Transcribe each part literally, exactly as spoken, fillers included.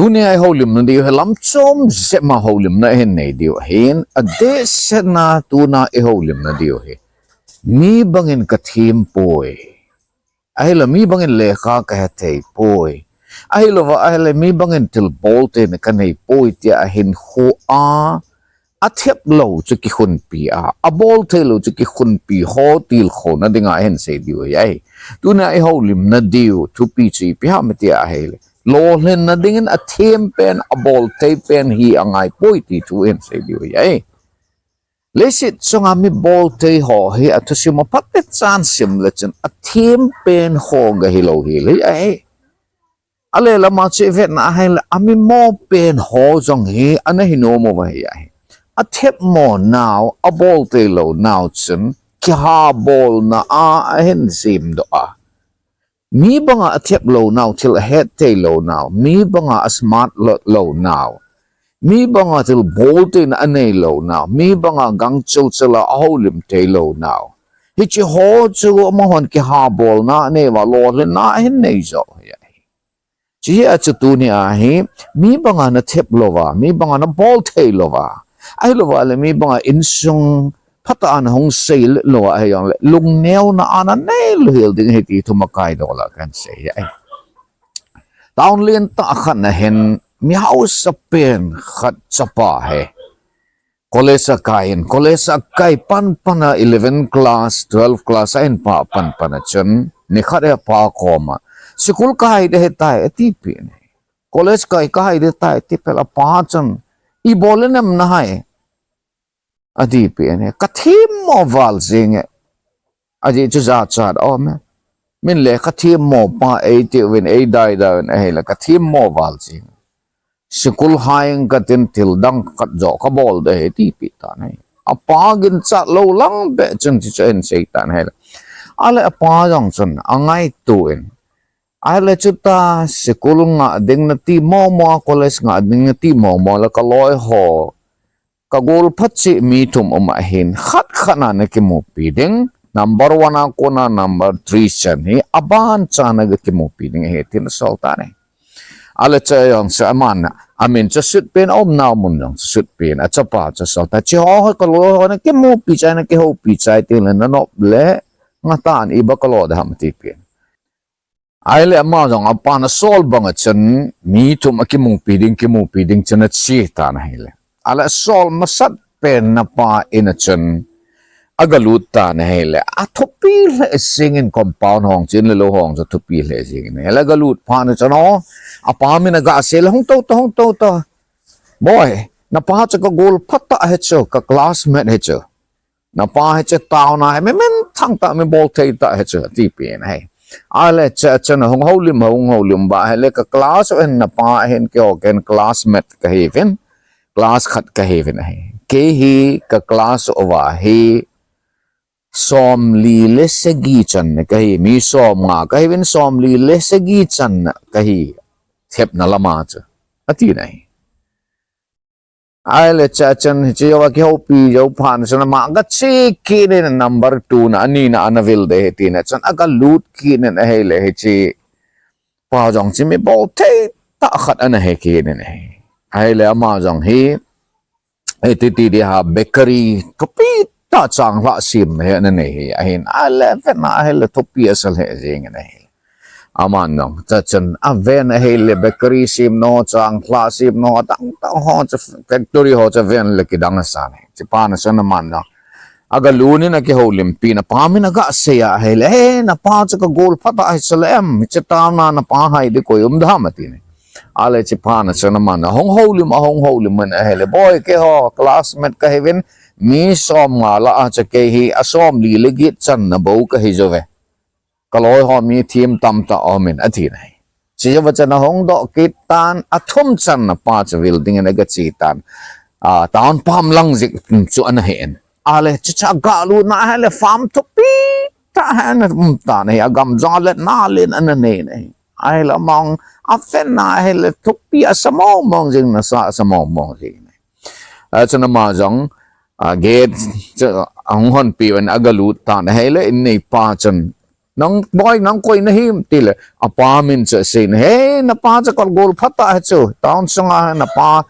Tunia i houlimna diu hi lamchom jep ma houlimna hin nei diu ahin, adehsetna tuna i houlimna diu hi, mi bangin ka them poi, ahilou mi bangin lekha ka hethei poi, ahilouva ahile mi bangin thilbol theina ka nei poi tia ahin khu a, athep lou chu kikhunpi a, abol thei lou chu kikhunpi ho tilkhouna dinga hin sei diu ahi. Tunia i houlimna diu thupi chu ipi ham tia ahile, lolhinna dingin athem pen, abol thei pen hi angai poi ti thu hin sei diu ahi. Leiset chunga mi bol thei ho hi athusim a phatecha sim le chun athem pen ho ga hilou hel ahi. Ale lama chu i vetna ahile, ami mo pen ho jong hi ana hi nom uva ahi. Athep mo nau, abol thei lou nau chun kihabolna a ahin jemdoh a, mi banga athep lou nau, thil ahet thei lou nau, mi banga a smart lou nau, mi banga thilbol theina anei lou nau, mi banga gangchou chela ahoulim thei lou nau, hiche ho chu amahon kihabolna anei uva, lolhinna ahin nei joh ahi. Hiche hi a chu tunia hi, mi banga na thep louva, mi banga na bol thei louva, ahilouva le mi banga insung phatah a na hung seilet lou ahi jongle, lungneuna ana nei lou hel ding ahi ti thu makai dola kahin sei ahi. Town lentah khat nahin, mi hausa pen khat chapa hi college akai in, college akai panpan a eleven class, twelve class a in pa panpan a chun, nikhat hi apa koma, school kahai ding ahitai atipeh in ahi. College kai kahai ding ahitai atipeh le apa chun, ibol le nem nahai atipeh in ahi. Ka themmo val jenge. Ajeh chu jachat aume. Min lekha themmo pa eitiuvin, eidaidai uvin ahile, ka themmo val jeng. School hai katin thil dang khat joh kabol ding ahi atipeh tan ahi. Apa ginchat lou lang beh chun hiche chu ahin sei tan ahile, ale apa jong chun angaito in, ahile chuta school ngah ding nati momo a, college ngah ding nati momo le ka loi ho, ka golpha cheh mi thum um ahin, khat khat na na kimupi ding, number one a kona number three chan hi aban chan a ga kimupi ding ahi tin asol tan ahi. Ale hiche jong chu aman, amin chu asut pen, aumnau mun jong chu asut pen, achapa chu asol tan, hiche ho hi ka loi ho na kimupi chai, na kihoupi chai tengle na nop le ngah tan, iba ka lo ding ham atipeh in. Ahile ama jong apan asol banga chun mi thum akimupi ding, kimupi ding chun ache tan ahile, ale asol masat pen apa in a chun aga lut tan ahile, athupi lheh jengin, compound hong, chun le lou hong chu athupi lheh jengin ahile, aga lut phat na chun o, apa min aga sei le, hung tou ta, hung tou ta, boi, napa chu ka golpha tah ahi chu, ka classmate ahi chu, napa hiche town a hi mi minthang tah, mi bolthei tah ahi chu atipeh in ahi. Ahile hiche a chun ahung houlim, ahung houlim uva ahile, ka class uva hin napa ahin, keiho ken classmate kahiuvin, class khat kahiuvin ahi. Kei hi ka class uva hi somli le sagi channa kahi, mi somnga kahiuvin, somli le sagi channa kahi, thepna lama chu, atin ahi. Ahile hiche a chun hiche jouva kihoupi jou phat na chun ama aga che kit in, number two na, anina ana vil ding ahi tin a chun aga lut kit in ahile, hichepa jong chu mi bolthei tah khat ana hi kit in ahi. Ahile ama jong hi, hiti ti ding ham, bakery thupi tah, changlhah semna hi ana nei hi ahin, ale vetna ahile thupi asa lheh jengin ahi. Aman jong hiche a chun aven ahile, bakery semna ho, changlhah semna ho, adang dang ho chu, factory ho chu aven le kidang asan ahi. Hiche phat na chun aman jong aga lut in, akihoulimpi in, apa min aga sei a ahile, he, napa chu ka golpha tah ahi chu le em, hiche town a napa hai ding koi um ding ham atin ahi. Ale hiche phat na chun aman ahung houlim, ahung houlim in ahile, boi, keiho classmate kahiuvin, mi somnga lah a chu kei hi asomli le get channa bou kahi jouve. Ka loi ho mi them tamtah aumin atin ahi. Hiche jouva chun ahung doh kit tan, athum channa pa chu vil dingin aga che tan, a, town pam lang jeng chu ana hi in. Ale hiche chu aga lut na ahile, farm thupi tah hi ana um tan ahi, agam jong alet na len ana nei in ahi. Ahile ama jong aven na ahile, thupi asa mong mong jeng, nasa asa mong mong jeng in ahi. Achun ama jong, a, gate chu ahung honpi uvin aga lut tan ahile, in neipa chun Nang boi, nang koi nahim, tile, apa min chu asei na, he, napa chu kalgol phatah ahi chu, town sunga napa,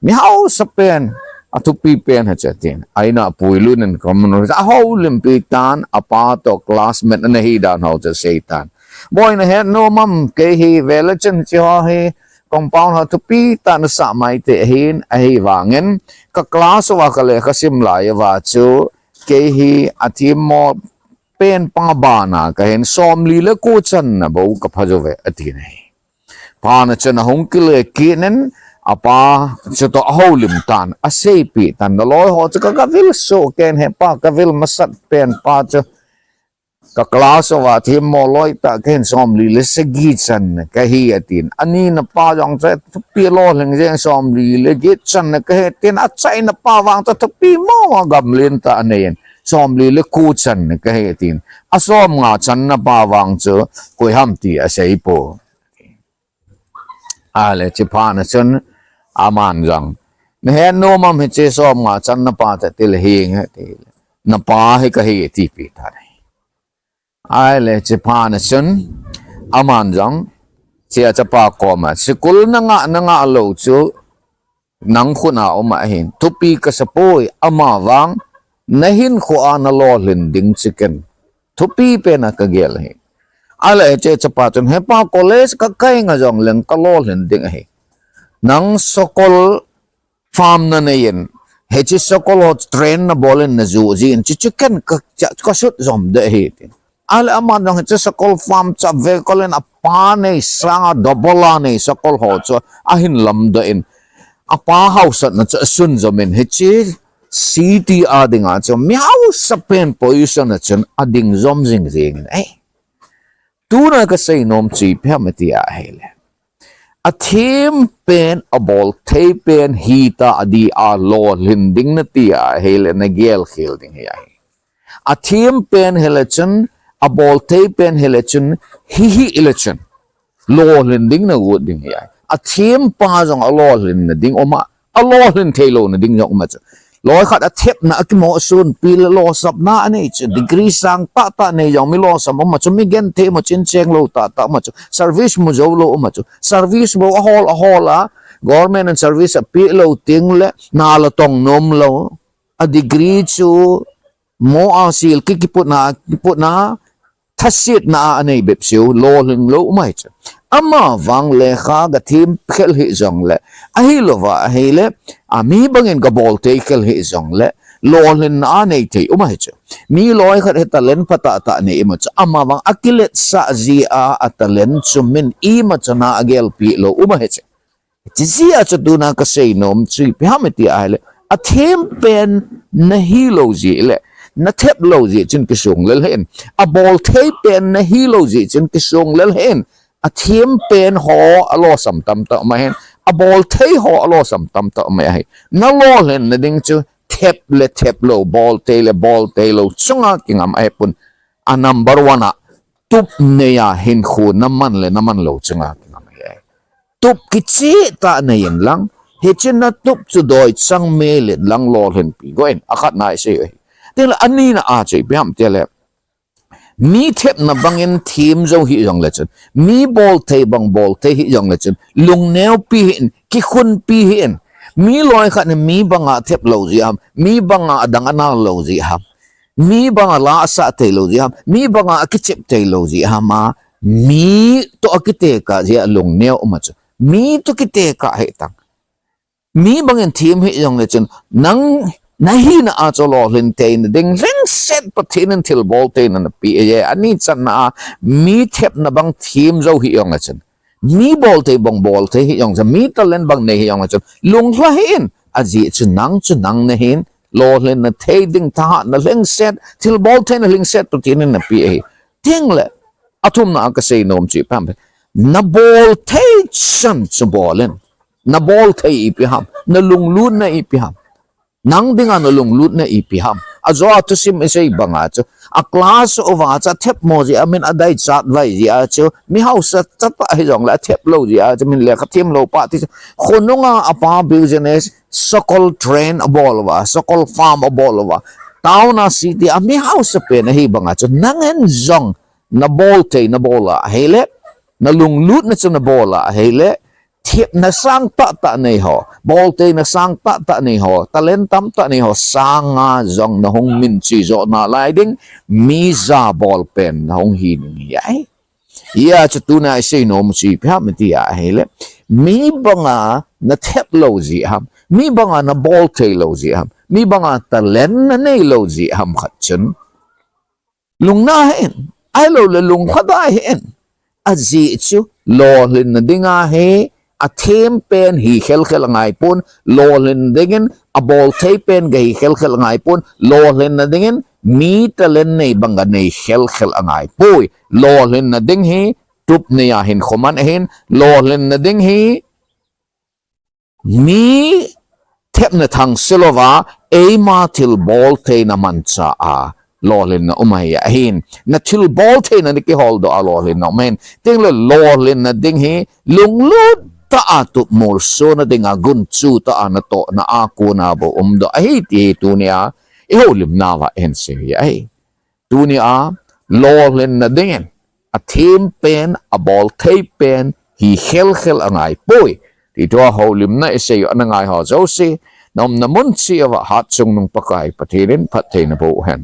mi hausa pen, athupi pen ahi chu, tin. Aina puilut in, kamun, ahoulimpi tan, apa toh classmate ana hi dan ho chu asei tan. Boi nahet nom am, kei hi, vele chun hiche ho hi, compound ho thupi tah nasah mai thei ahin, ahivangin, ka class uva kalekha sim lai uva chu, kei hi athemmo pen pa bana kahin, somli le ko channa bou kapha jouve, atin ahi. Pha na chun ahung kile kit in, apa chutoh ahoulim tan, aseipeh tan, naloi ho chu ka, kavil soh kei in, hepa, kavil masat pen pa chu, ka class uva themmo loi tah kahin, somli le sagi channa kahi, atin. Ani napa jong chu thupi lolhing jeng, somli le get channa kahi, tin. Achaina pa vang chu thupi mo, gam lentah anei in, somli le ko channa kahi, tin. Asom nga channa pa vang chu koi ham ti asei poi. Ahile, hiche pha na chun, aman jong, nahet nom am hiche som nga channa pa chu, tile, henge, tile, napa hi kahi, atipeh tan ahi. Ahile, hiche pha na chun, aman jong, hiche achapa koma, school nangah, nangah lou chu, nang khut a um ahin, thupi kasa poi, ama vang, nahinkhoa nalolhin ding chu ken thupi pen a kagel ahi. Ahile hiche chapa chun, hepa, college kakai nga jongleng kalolhin ding ahi. Nang sakol farm nanei in, hiche sakol ho train nabol in najoh jin, chuche ken ka, kasut jom ding ahi, tin. Ahile aman jong hiche sakol farm chu avel kol in, apa nei sanga double a nei sakol ho chu ahin lamdoh in, apa haosatna chu asun jom in, hiche city a dinga chu mi hausa pen position a chun ading jom jing jing in ahi. Tuna kasei nom chu ipi ham iti ahile, athem pen, abolthei pen hita adi a lolhin ding nati ahile, nagel khel ding hi ahi. Athem pen hile chun, abolthei pen hile chun, hihi ile chun, lolhin ding nagot ding hi ahi. Athem pa jong alolhinna ding um a, alolhin theilouna ding jong um a chu. Loi khat athepna akimo asunpi le losapna anei chu. Degree sang tahtah nei jong mi losam um a chu, mi genthei um a, chincheng lou tahtah um a chu. Service mu jou lou um a chu. Service bou ahol ahol a, government in service apeh lou tengle, nala tong nom lou. A degree chu mo a sil ki, kiputna, kiputna, thasetna a anei bep seh u, lolhing lou um ahi chu. Ama vang lekha gathem khel hih jongle, ahilouva ahile, a mi bangin gabolthei khel hih jongle, lolhinna a nei thei um ahi chu. Mi loi khat hi talent phatah tah nei um a chu, ama vang akiletsah jeh a, a talent chu min ima chana agelpeh lou um ahi chu. Hiche jeh a chu tuna kasei nom chu ipi ham iti ahile, athem pen nahilou jeh le, nathep lou jeh chun kisong lel hih in, abolthei pen nahilou jeh chun kisong lel hih in, athem pen ho alosam tamtah um ahin, abolthei ho alosam tamtah um ahi. Nalolhinna ding chu thep le thep lou, bolthei le bolthei lou chunga kingam ahipon, a number one a tup nei a hinkho naman le naman lou chunga kingam ahi. Tup kicheh tah nei in lang, hiche na tup chu doi chang mel in lang lolhinpi go in, akhatna isei u ahi. Tengle anina a chu ipi ham itile, mi thepna bangin them jou hih jongle chun, mi bolthei bang bolthei hih jongle chun, lungneopi hih in, kikhunpi hih in. Mi loi khat in mi banga thep lou jeh ham, mi banga adang anal lou jeh ham, mi banga la asah thei lou jeh ham, mi banga akichep thei lou jeh ham a, mi toh akitekah jeh a lungneo um a chu. Mi toh kitekah hih tan. Mi bangin them hih jongle chun, nang nahina a chu lolhin theina ding lhingset Pathen in thilbol theina napeh ahi. Ani channa a, mi thepna bang them jou hih jongle chun, mi bolthei bang bolthei hih jong chun, mi talent bang nei hih jongle chun, lunglha hih in, ajeh chu nang chu nang nahin, lolhinna thei ding thahatna lhingset, thilbol theina lhingset Pathen in napeh ahi. Tengle, athumna a kasei nom chu ipi ham, nabolthei chan chu bol in. Nabolthei ipi ham, nalunglutna ipi ham. Nang dinga nalunglutna ipi ham. Ajo a thusim isei banga chu, a class uva chu athepmo jeh a min adaichatvai jeh a chu, mi hausa chatah hih jongle athep lou jeh a chu, min lekha them lou pa ti chu. Khonunga apa business, sakol train abol uva, sakol farm abol uva, town a city a mi hausa pen ahi banga chu, nangin jong na bol thei na bol a ahile, na lunglutna chu na bol a ahile, thepna sang tah tah nei ho, bol theina sang tah tah nei ho, talent tam tah nei ho sanga jong na hung min chi jo nalai ding, mi ja bol pen na hung hi ding ahi. Hia chu tuna i sei nom chu ipi ham ti ahile, mi banga na thep lou jeh ham, mi banga na bol thei lou jeh ham, mi banga talent na nei lou jeh ham khat chun lungna hih in, ahilou le lungkhat a hih in, ajeh chu lolhinna dinga hi athem pen hi khelkhel angai pon, lolhinna dingin abol thei pen ga hi khelkhel angai pon, lolhinna dingin mi talent nei bang ga nei khelkhel angai poi. Lolhinna ding hi tup nei a hin khoman ahin, lolhinna ding hi mi thepna thang se louva, eima thil bol theina manchah a lolhinna um ahi ahin, na thil bol theina na kihol doh a lolhinna um ahin, tengle lolhinna ding hi lunglut tah a tup molso na dinga gunchu tah a na tohna a kona bou um doh ahi ti hi tunia i houlimna uva i hin sei ahi. Tunia lolhinna dingin athem pen, abol thei pen hi khelkhel angai poi. Ti thua houlimna i sei u ana ngai ho jouse, na umna mun cheh uva Hatchungnung Pakai Pathen in phattheina boh hen.